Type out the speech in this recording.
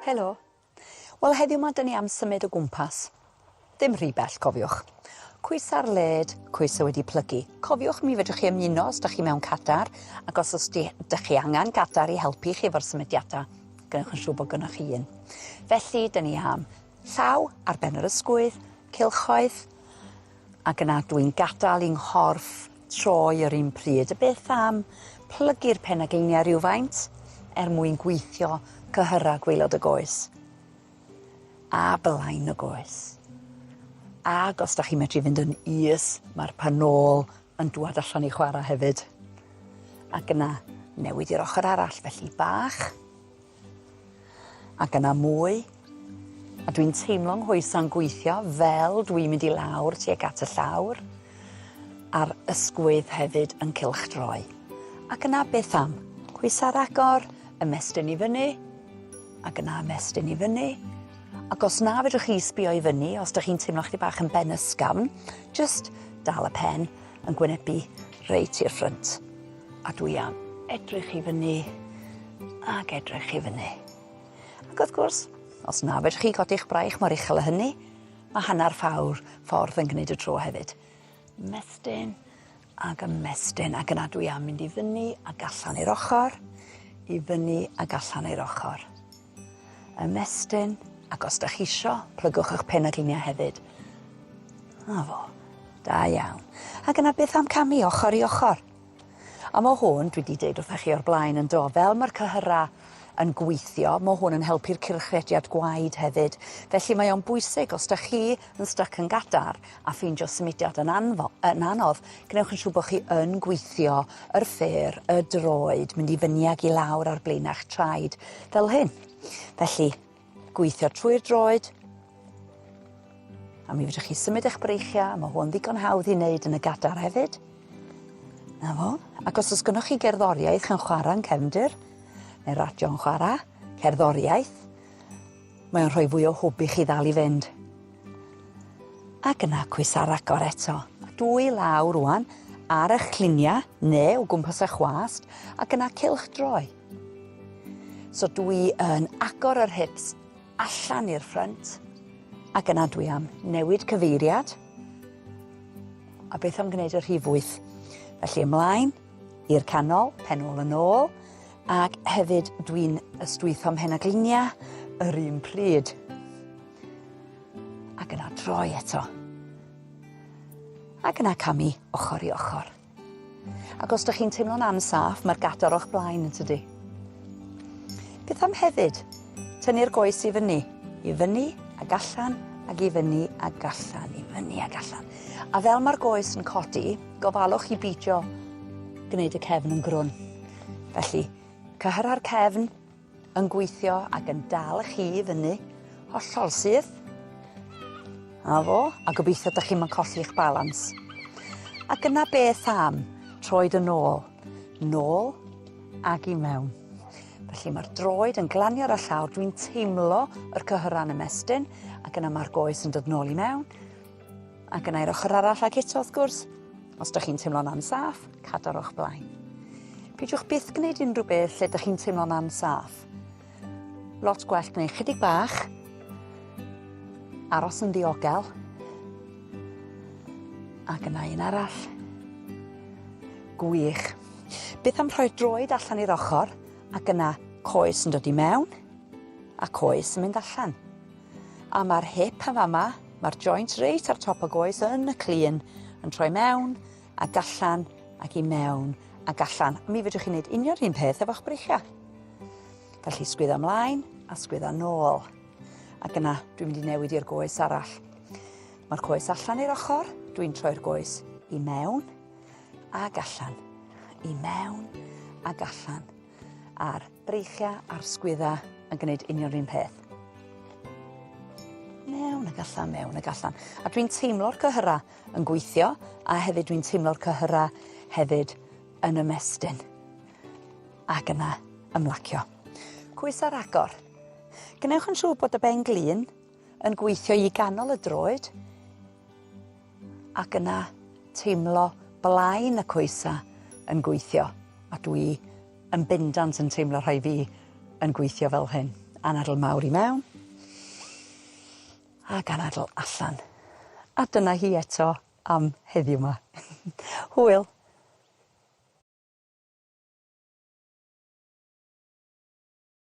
Helo. Wel heddiw 'ma 'dyn ni am symud o gwmpas. Dim rhy bell, cofiwch. Cwysa ar led, cwysa wedi plygu. Cofiwch mi fedrwch chi ymuno os 'dach chi mewn cadar, ac os o's di- 'dych chi angan cadar i helpu chi efo'r symudiada, gwnewch yn siŵr bod gynnoch chi un. Felly, 'dyn ni am llaw ar ben yr ysgwydd, cylchoedd, ac yna dwi'n gadael i'n nghorff troi yr un pryd. A beth am plygu'r penagliniau rhywfaint er mwyn gweithio cyhyrau gwaelod y goes a blaen y goes. Ag os da chi'n medru fynd yn is, mae'r panôl yn dŵad allan i chwarae hefyd. Ac yna newid i'r ochr arall, felly bach, ac yna mwy, a dwi'n teimlo nghoesa'n gweithio fel dwi'n mynd i lawr tuag at y llawr, a'r ysgwydd hefyd yn cylchdroi. Ac yna beth am? Coesa ar agor, ymestyn i fyny, ac yna ymestyn i fyny. Ac os na fedrwch chi sbio i fyny, os ydych chi'n teimlo chdi bach yn ben ysgafn, just dal y pen yn gwynebu reit i'r ffrynt. A dwi am edrych i fyny ac edrych i fyny. Ac wrth gwrs, os na fedrwch chi godi'ch braich mor uchel â hynny, mae hanner fawr ffordd yn gwneud y tro hefyd. Mestyn ac ymestyn ac yna dwi am mynd i fyny ac allan i'r ochr, i fyny ac allan i'r ochr. Ymestyn, ac os da chi isio, plygwch eich penagliniau hefyd. Na fo, da iawn. Ac yna beth am camu ochr i ochr? A ma' hwn, dwi 'di deud wrthach chi o'r blaen yn do, fel ma'r cyhyra yn gweithio, ma' hwn yn helpu'r cylchrediad gwaed hefyd. Felly mae o'n bwysig os 'dach chi yn styc yn gadar a ffeindio symudiad yn anfo- yn anodd, gwnewch yn siŵr bo' chi yn gweithio yr ffêr, y droed, mynd i fyny ag i lawr ar blaena'ch traed, fel hyn. Felly, gweithio trwy'r droed, a mi fedrwch chi symud eich breichiau, a mae hwn ddigon hawdd i wneud yn y gadar hefyd. Na fo. Ac os oes gynnoch chi gerddoriaeth yn chwarae yn cefndir, neu radio yn chwarae, cerddoriaeth, mae o'n rhoi fwy o hwb i chi ddal i fynd. Ac yna cwys ar agor eto. Dwy law rwan ar eich cluniau neu o gwmpas eich wast, ac yna cylch droi. So dwi yn agor yr hips allan i'r ffrynt, ac yna dwi am newid cyfeiriad. A beth am gwneud y rhif wyth? Felly ymlaen i'r canol, pen ôl yn ôl, ac hefyd dwi'n ystwytho mhen a glinia yr un pryd. Ac yna droi eto. Ac yna camu ochr i ochr. Ac os 'dych chi'n teimlo'n ansaff, mae'r gadar o'ch blaen yn tydi? Beth am hefyd? Tynnu'r goes i fyny. I fyny ag allan, ag i fyny ag allan, i fyny ag allan. A fel mae'r goes yn codi, gofalwch i beidio gwneud y cefn yn grwn. Felly, cyhyra'r cefn yn gweithio ac yn dal chi i fyny, hollol syth. A fo, a gobeithio 'dach chi'm yn colli'ch balans. Ac yna beth am troed yn ôl, nôl ag i mewn. Felly mae'r droed yn glanio ar y llawr, dwi'n teimlo yr cyhyra'n ymestyn, ac yna mae'r goes yn dod nôl i mewn, ac yna i'r ochr arall ac eto wrth gwrs, os 'dych chi'n teimlo'n ansaff, cadw'r o'ch blaen. Peidiwch byth gwneud unrhyw beth lle 'dych chi'n teimlo'n ansaff. Lot gwell gwneud chydig bach, aros yn ddiogel, ac yna un arall. Gwych. Beth am rhoi'r droed allan i'r ochr, ac yna coes yn dod i mewn, a coes yn mynd allan. A mae'r hip yn fama, mae'r joint reit ar top y goes yn y clun, yn troi mewn, ac allan, ac i mewn, ac allan. A mi fedrwch chi wneud union un peth efo'ch breichiau. Felly sgwyddo ymlaen a sgwyddo nôl. Ac yna dwi'n mynd i newid i'r goes arall. Mae'r coes allan i'r ochr, dwi'n troi'r goes i mewn ac allan. I mewn ac allan. A'r breichiau a'r sgwydda yn gwneud union yr un peth. Mewn ac allan, mewn ac allan. A dwi'n teimlo'r cyhyra yn gweithio, a hefyd dwi'n teimlo'r cyhyra hefyd yn ymestyn. Ac yna ymlacio. Cwys ar agor. Gwnewch yn siŵr bod y ben glin yn gweithio i ganol y droed ac yna teimlo blaen y coesa yn gweithio a dwi yn bendant yn teimlo rhai fi yn gweithio fel hyn. Anadl mawr i mewn. Ac anadl allan. A dyna hi eto am heddiw 'ma. Hwyl!